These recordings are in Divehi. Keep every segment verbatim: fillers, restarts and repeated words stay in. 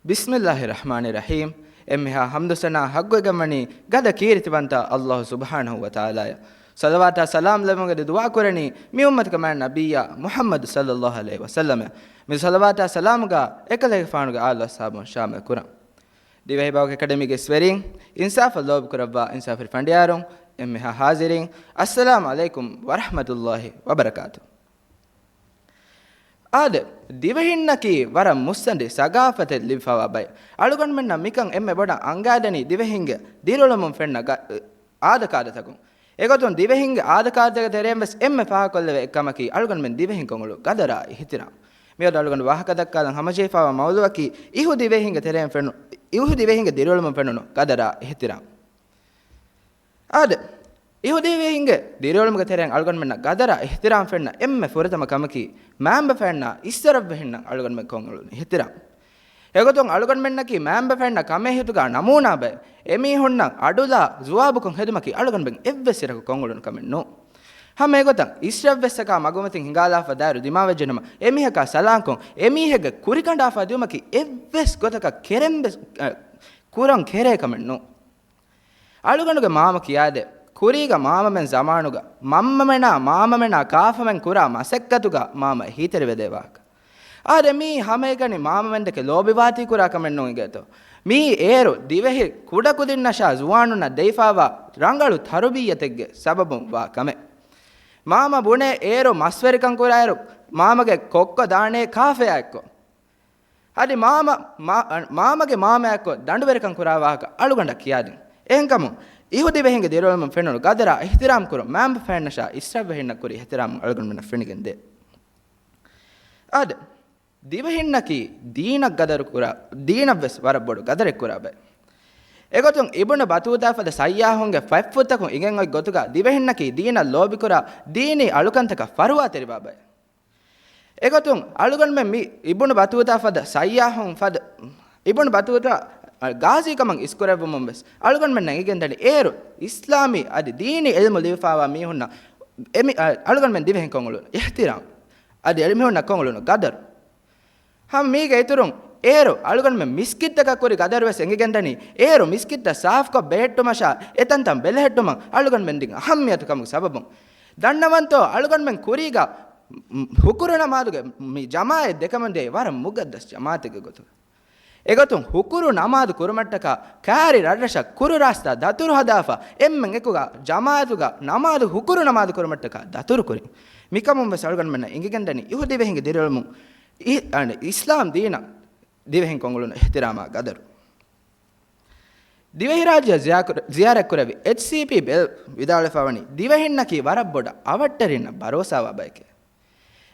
ބިސްމިއްލާހި ރަޙްމާނި ރަޙީމް. އެންމެހާ ޙަމްދު ސަނާ ޙައްޤުވެގަންވަނީ ގަދަ ކީރިތިވަންތަ ﷲ ސުބްޙާނަހޫ ވަތަޢާލާއަށް. ޞަލަވާތާ ސަލާމް ލެއްވުމުގެ ދުޢާ ކުރަނީ މި އުއްމަތުގެ މާތް ނަބިއްޔާ މުޙައްމަދު ޞައްލައްލާހު ޢަލައިހި ވަސައްލަމަށް. މި ޞަލަވާތާ ސަލާމުގަ އެކަލޭގެފާނުގެ އާލު އަޞްޙާބުން ޝާމިލް ކުރަން. ދިވެހިބަހުގެ އެކަޑަމީގެ އިސްވެރިން، އިންސާފަށް ލޯބިކުރައްވާ އިންސާފުވެރި ފަނޑިޔާރުން، އެންމެހާ ޙާޟިރީން، އައްސަލާމު ޢަލައިކުމް ވަރަޙްމަތުﷲ ވަބަރަކާތު. އާދެ، ދިވެހިންނަކީ ވަރަށް މުއްސަނދި ސަގާފަތެއް ލިބިފަވާ ބައެއް. އަޅުގަނޑުމެންނަށް މިކަން އެންމެ ބޮޑަށް އަންގާދެނީ ދިވެހިންގެ ދިރިއުޅެމުން ފެންނަ ގަ-، އާދަކާދަތަކުން. އެގޮތުން ދިވެހިންގެ އާދަކާދަތަކެއް ތެރެއިން ވެސް އެންމެ ފާހަގަކޮށްލެވޭ އެއްކަމަކީ އަޅުގަނޑުމެން ދިވެހިން ކޮށްއުޅުނު ގަދަރާ އިޙްތިރާމް. މިއަދު އަޅުގަނޑު ވާހަކަ ދައްކާލަން ހަމަޖެހިފަވާ މައުޟޫޢަކީ އިހު ދިވެހިންގެ ތެރެއިން ފެނު-، އިހު ދިވެހިންގެ ދިރިއުޅެމުން ފެނުނު ގަދަރާ އިޙްތިރާމް. އާދެ، އިހުދީވެހިންގެ ދިރިއުޅުމުގެ ތެރެއިން އަޅުގަނޑުމެންނަށް ގަދަރާ އިޙްތިރާމް ފެންނަ އެންމެ ފުރަތަމަ ކަމަކީ، މައިންބަފައިންނާ އިސްރަށްވެހިންނަށް އަޅުގަނޑުމެން ކޮށްއުޅުނު އިޙްތިރާމް. އެގޮތުން އަޅުގަނޑުމެންނަކީ މައިންބަފައިންނަށް ކަމޭހިތުގަ ނަމޫނާ ބައެއް. އެމީހުންނަށް އަޑުލާ ޒުވާބުކޮށް ހެދުމަކީ އަޅުގަނޑުމެން އެއްވެސް އިރަކު ކޮށްއުޅުނު ކަމެއް ނޫން. ހަމަ އެގޮތަށް އިސްރަށްވެއްސަކާ މަގުމަތިން ހިނގާލާފަ ދާއިރު ދިމާވެއްޖެނަމަ، އެމީހަކާ ސަލާންކޮށް، އެމީހެއްގެ ކުރިކަނޑާފަ ދިއުމަކީ އެއްވެސް ގޮތަކަށް ކެރެންވެސް، އަ، ކުރަން ކެރޭ ކަމެއް ނޫން. އަޅުގަނޑުގެ މާމަ ކިޔާދޭ، ކުރީގަ މާމަމެން ޒަމާނުގަ މަންމަމެނާ މާމަމެނާ ކާފަމެން ކުރާ މަސައްކަތުގަ މާމަ އެހީތެރިވެދޭ ވާހަކަ. އާދެ، މީ ހަމައެކަނި މާމަމެންދެކެ ލޯބިވާތީ ކުރާ ކަމެއް ނޫން އިނގޭތޯ. މީ އޭރު ދިވެހި ކުޑަކުދިންނަށާ ޒުވާނުންނަށް ދެވިފައިވާ ރަނގަޅު ތަރުބިއްޔަތެއްގެ ސަބަބުން ވާ ކަމެއް. މާމަ ބުނޭ އޭރު މަސްވެރިކަން ކުރާއިރު މާމަގެ ކޮއްކޮ ދާނޭ ކާފަޔާ އެއްކޮށް. އަދި މާމަ، މާ-، މާމަގެ މާމައަކޮށް ދަނޑުވެރިކަން ކުރާ ވާހަކަ އަޅުގަނޑަށް ކިޔާދިން. އެހެންކަމުން، އިހުދިވެހިންގެ ދިރިއުޅުމުން ފެނުނު ގަދަރާ އިޙްތިރާމް ކުރުން މައިންބަފައިންނަށާ އިސްރަށްވެހިންނަށް ކުރި އިޙްތިރާމުން އަޅުގަނޑުމެންނަށް ފެނިގެންދޭ. އާދެ، ދިވެހިންނަކީ ދީނަށް ގަދަރު ކުރާ، ދީނަށްވެސް ވަރަށް ބޮޑު ގަދަރެއް ކުރާ ބައެއް. އެގޮތުން އިބުނު ބަތޫތާ ފަދަ ސައްޔާހުންގެ ފަތްފުށްތަކުން އިނގެން އޮތް ގޮތުގަ ދިވެހިންނަކީ ދީނަށް ލޯބިކުރާ، ދީނީ އަޅުކަންތަކަށް ފަރުވާތެރިވާ ބައެއް. އެގޮތުން އަޅުގަނޑުމެން މި އިބުނު ބަތޫތާ ފަދަ ސައްޔާހުން ފަދަ، އިބުނު ބަތޫތާ ގާޒީ ކަމަށް އިސްކުރެއްވުމުން ވެސް އަޅުގަނޑުމެންނަށް އެނގިގެންދަނީ އޭރު އިސްލާމީ އަދި ދީނީ ޢިލްމު ލިބިފައިވާ މީހުންނަށް އެމި-، އަ-، އަޅުގަނޑުމެން ދިވެހިން ކޮށްއުޅުނު އިޙްތިރާމް، އަދި އެމީހުންނަށް ކޮށްއުޅުނު ގަދަރު. ހަމަ މީގެ އިތުރުން އޭރު އަޅުގަނޑުމެން މިސްކިތްތަކަށް ކުރި ގަދަރު ވެސް އެނގިގެންދަނީ، އޭރު މިސްކިތްތައް ސާފުކޮށް ބެހެއްޓުމަށާ އެތަންތަން ބެލެހެއްޓުމަށް އަޅުގަނޑުމެން ދިން އަހައްމިޔަތު ކަމުގެ ސަބަބުން. ދަންނަވަންތޯ އަޅުގަނޑުމެން ކުރީގަ ހުކުރު ނަމާދުގެ މި ޖަމާޢަތް ދެކެމުންދޭ ވަރަށް މުގައްދަސް ޖަމާޢަތެއްގެ ގޮތުގަ. އެގޮތުން ހުކުރު ނަމާދު ކުރުމަށްޓަކާ ކާރި ރަށްރަށަށް ކުރު ރާސްތާ ދަތުރު ހަދާފަ އެންމެން އެކުގަ ޖަމާޢަތުގަ ނަމާދު ހުކުރު ނަމާދު ކުރުމަށްޓަކާ ދަތުރު ކުރިން. މިކަމުން ވެސް އަޅުގަނޑުމެންނަށް އެނގިގެންދަނީ އިހުދިވެހިންގެ ދިރިއުޅުމުން އި-، އަނެ، އިސްލާމް ދީނަށް ދިވެހިން ކޮށްއުޅުނު އިޙްތިރާމާ ގަދަރު. ދިވެހިރާއްޖެ ޒިޔާކުރ-، ޒިޔާރަތްކުރެއްވި އެޗްސީޕީ ބެލް ވިދާޅުވެފަވަނީ، ދިވެހިންނަކީ ވަރަށް ބޮޑަށް އަވަށްޓެރިންނަށް ބަރޯސާވާ ބަޔެކޭ.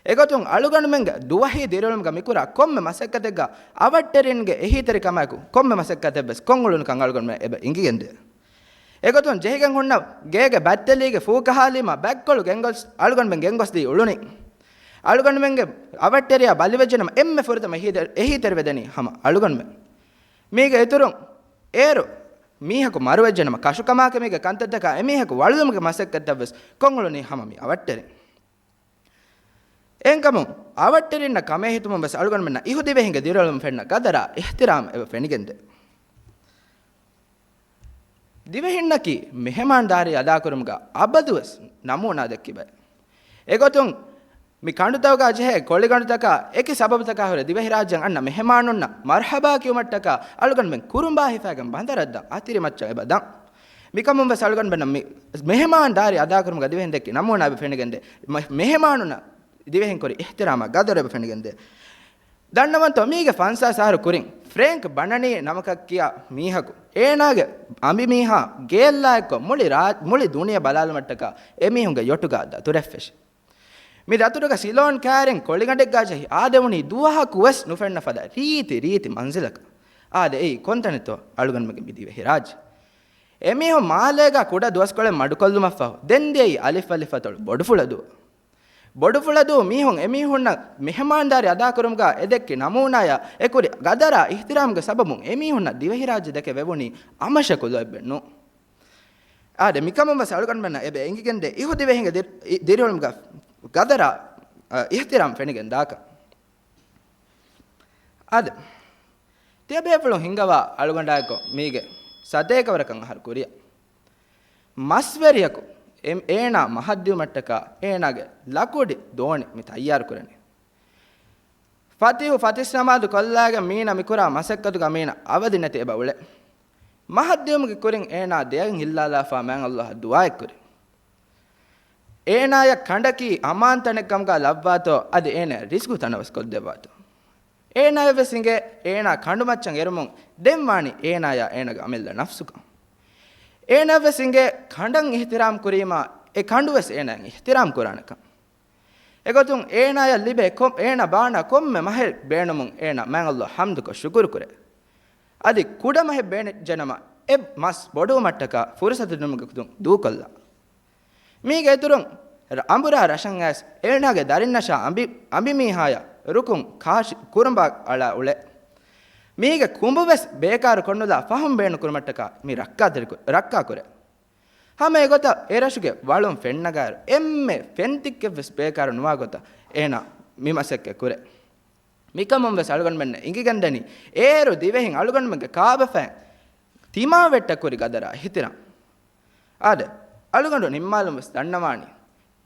އެގޮތުން އަޅުގަނޑުމެންގެ ދުވަހީ ދިރިއުޅުމުގަ މިކުރާ ކޮންމެ މަސައްކަތެއްގަ އަވަށްޓެރިންގެ އެހީތެރިކަމާއެކު ކޮންމެ މަސައްކަތެއްވެސް ކޮށްއުޅުނުކަން އަޅުގަނޑުމެން އެބަ އެނގިގެންދޭ. އެގޮތުން ޖެހިގެން ހުންނަ ގޭގެ ބައްތެލީގެ ފޫކަހާލީމަ ބަތްކޮޅު ގެންގޮސް އަޅުގަނޑުމެން ގެންގޮސްދީ އުޅުނީ. އަޅުގަނޑުމެންގެ އަވަށްޓެރިޔާ ބަލިވެއްޖެނަމަ އެންމެ ފުރަތަމަ އެހީތެ-، އެހީތެރިވެދެނީ ހަމަ އަޅުގަނޑުމެން. މީގެ އިތުރުން އޭރު މީހަކު މަރުވެއްޖެނަމަ ކަށުކަމާކަމީގެ ކަންތައްތަކާ އެމީހަކު ވަޅުލުމުގެ މަސައްކަތްތައްވެސް ކޮށްއުޅުނީ ހަމަ މި އަވަށްޓެރިން. އެހެންކަމުން އަވަށްޓެރިންނަށް ކަމޭހިތުމުން ވެސް އަޅުގަނޑުމެންނަށް އިހުދިވެހިންގެ ދިރިއުޅުމުން ފެންނަ ގަދަރާ އިޙްތިރާމް އެބަ ފެނިގެންދޭ. ދިވެހިންނަކީ މެހެމާންދާރީ އަދާކުރުމުގަ އަބަދުވެސް ނަމޫނާ ދެއްކި ބައެއް. އެގޮތުން މި ކަނޑުތަކުގަ ޖެހޭ ކޮޅިގަނޑުތަކާ އެކި ސަބަބުތަކާ ހުރެ ދިވެހިރާއްޖެއަށް އަންނަ މެހެމާނުންނަށް މަރްޙަބާ ކިޔުމަށްޓަކާ އަޅުގަނޑުމެން ކުރުނބާ ހިފައިގެން ބަނދަރަށް ދާ އަތިރިމައްޗަށް އެބަ ދާން. މިކަމުން ވެސް އަޅުގަނޑުމެންނަށް މި މެހެމާންދާރީ އަދާކުރުމުގަ ދިވެހިން ދެއްކި ނަމޫނާ އެބަ ފެނިގެންދޭ. މެ-، މެހެމާނުންނަށް ދިވެހިން ކުރި އިޙްތިރާމާ ގަދަރު އެބަ ފެނިގެންދޭ. ދަންނަވަންތޯ، މީގެ ފަންސާސް އަހަރު ކުރިން ފްރޭންކް ބަނަނީ ނަމަކަށް ކިޔާ މީހަކު އޭނާގެ އަނބިމީހާ ގެއެއްލާ އެއްކޮށް މުޅި ރާ-، މުޅި ދުނިޔެ ބަލާލުމަށްޓަކާ އެމީހުންގެ ޔޮޓުގަ ދަތުރެއް ފެށި. މި ދަތުރުގަ ސިލޯން ކާރިން ކޮޅިގަނޑެއްގަ ޖެހި އާދެވުނީ ދުވަހަކު ވެސް ނުފެންނަ ފަދަ ރީތި ރީތި މަންޒިލަކަށް. އާދެ، އެއީ ކޮންތަނެއްތޯ އަޅުގަނޑުމެންގެ މި ދިވެހިރާއްޖެ؟ އެމީހުން މާލޭގަ ކުޑަ ދުވަސްކޮޅެއް މަޑުކޮށްލުމަށްފަހު ދެން ދިޔައީ އަލިފް އަލިފް އަތޮޅު ބޮޑުފުޅަދޫ. ބޮޑުފުޅަދޫ މީހުން އެމީހުންނަށް މެހެމާންދާރީ އަދާކުރުމުގަ އެދެއްކި ނަމޫނާޔާ އެކުރި ގަދަރާ އިޙްތިރާމްގެ ސަބަބުން އެމީހުންނަށް ދިވެހިރާއްޖެ ދެކެ ވެވުނީ އަމަށަކު ލޯތްބެއް ނޫން. އާދެ، މިކަމުން ވެސް އަޅުގަނޑުމެންނަށް އެބަ އެނގިގެންދޭ އިހުދިވެހިންގެ ދިރި-، އި-، ދިރިއުޅުމުގަ ގަދަރާ، އަ، އިޙްތިރާމް ފެނިގެން ދާކަށް. އާދެ، ތިޔަބޭފުޅުން ހިންގަވާ އަޅުގަނޑާއެކު މީގެ ސަތޭކަ ވަރަކަށް އަހަރު ކުރިއަށް. މަސްވެރިޔަކު އެ-، އޭނާ މަހަށްދިޔުމަށްޓަކާ އޭނާގެ ލަކުޑި ދޯނި މި ތައްޔާރު ކުރަނީ. ފަތިހު ފަތިސް ނަމާދު ކޮށްލާގެން މީނަ މިކުރާ މަސައްކަތުގަ މީނަ އަވަދި ނެތި އެބަ އުޅެ. މަހަށްދިޔުމުގެ ކުރިން އޭނާ ދެއަތް ހިއްލާލާފާ މާތް ﷲ އަށް ދުޢާއެއް ކުރި. އޭނާޔަށް ކަނޑަކީ އަމާންތަނެއް ކަމުގަ ލައްވާތޯ، އަދި އޭނާ ރިޒްގު ތަނަވަސް ކޮށްދެއްވާތޯ. އޭނާޔަށްވެސް އިނގޭ، އޭނާ ކަނޑުމައްޗަށް އެރުމުން ދެން ވާނީ އޭނާޔާ އޭނާގެ އަމިއްލަ ނަފްސުކަން. އޭނާޔަށްވެސް އިނގޭ، ކަނޑަށް އިޙްތިރާމް ކުރީމާ، އެ ކަނޑުވެސް އޭނާއަށް އިޙްތިރާމް ކުރާނެކަން. އެގޮތުން އޭނާޔަށް ލިބޭ ކޮ-، އޭނާ ބާނާ ކޮންމެ މަހެއް ބޭނުމުން އޭނާ މާތް ﷲ އަށް ޙަމްދުކޮށް ޝުކުރު ކުރޭ. އަދި ކުޑަ މަހެއް ބޭނުންޖެނަމަ، އެ މަސް ބޮޑުވުމަށްޓަކާ ފުރުޞަތު ދިނުމުގެ ގޮތުން ދޫކޮށްލާ. މީގެ އިތުރުން ރަ-، އަނބުރާ ރަށަށް އައިސް އޭނާގެ ދަރިންނަށާ އަނބި-، އަނބިމީހާޔަށް ރުކުން ކާށި ކުރުނބާ އަޅާ އުޅޭ. މީގެ ކުނބުވެސް ބޭކާރު ކޮށްނުލާ ފަހުން ބޭނުން ކުރުމަށްޓަކާ މި ރައްކާތެރި ކު-، ރައްކާ ކުރޭ. ހަމަ އެގޮތަށް އެރަށުގެ ވަޅުން ފެންނަގާއިރު އެންމެ ފެންތިއްކެއްވެސް ބޭކާރު ނުވާ ގޮތަށް އޭނާ މި މަސައްކަތް ކުރޭ. މިކަމުން ވެސް އަޅުގަނޑުމެންނަށް އިނގިގެންދަނީ، އޭރު ދިވެހިން އަޅުގަނޑުމެންގެ ކާބަފައިން ތިމާވެއްޓަށް ކުރި ގަދަރާ އިޙްތިރާމް. އާދެ، އަޅުގަނޑު ނިންމާލުން ވެސް ދަންނަވާނީ،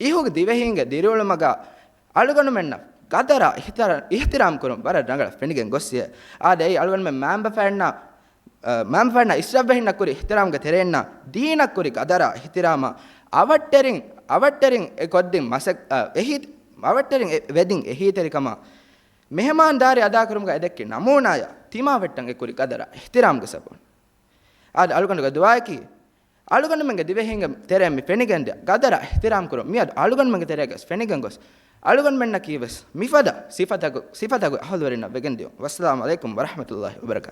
އިހުގެ ދިވެހީންގެ ދިރިއުޅުމަކާ އަޅުގަނޑުމެންނަށް ގަދަރާ އިޙްތިރާ-، އިޙްތިރާމް ކުރުން ވަރަށް ރަނގަޅަށް ފެނިގެން ގޮއްސިއޭ. އާދެ، އެއީ އަޅުގަނޑުމެން މާންބަފައިންނާ، އަ، މާންބަފައިންނާ އިޝްރަފްވެހިންނަށް ކުރި އިޙްތިރާމްގެ ތެރެއިންނާ ދީނަށް ކުރި ގަދަރާ އިޙްތިރާމާ އަވަށްޓެރިން، އަވަށްޓެރިން އެ ކޮށްދިން މަސައް-، އަ، އެހީ-، އަވަށްޓެރިން އެ ވެދިން އެހީތެރިކަމާ މެހެމާންދާރީ އަދާކުރުމުގަ އެދެއްކި ނަމޫނާޔާ ތިމާވެއްޓަށް އެ ކުރި ގަދަރާ އިޙްތިރާމްގެ ސަބަބުން. އާދެ، އަޅުގަނޑުގެ ދުޢާއަކީ، އަޅުގަނޑުމެންގެ ދިވެހީންގެ ތެރެއިން މި ފެނިގެންދިޔަ ގަދަރާ އިޙްތިރާމް ކުރުން މިއަދު އަޅުގަނޑުމެންގެ ތެރޭގަސް ފެނިގެން ގޮސް، އަޅުގަނޑުމެންނަކީވެސް މިފަދަ ސިފަތަކު، ސިފަތަކު އަހުލުވެރިންނަށް ވެގެން ދިޔުން. ވައްސަލާމު ޢަލައިކުމް ވަރަޙްމަތުﷲި ވަބަރަކާތުހު.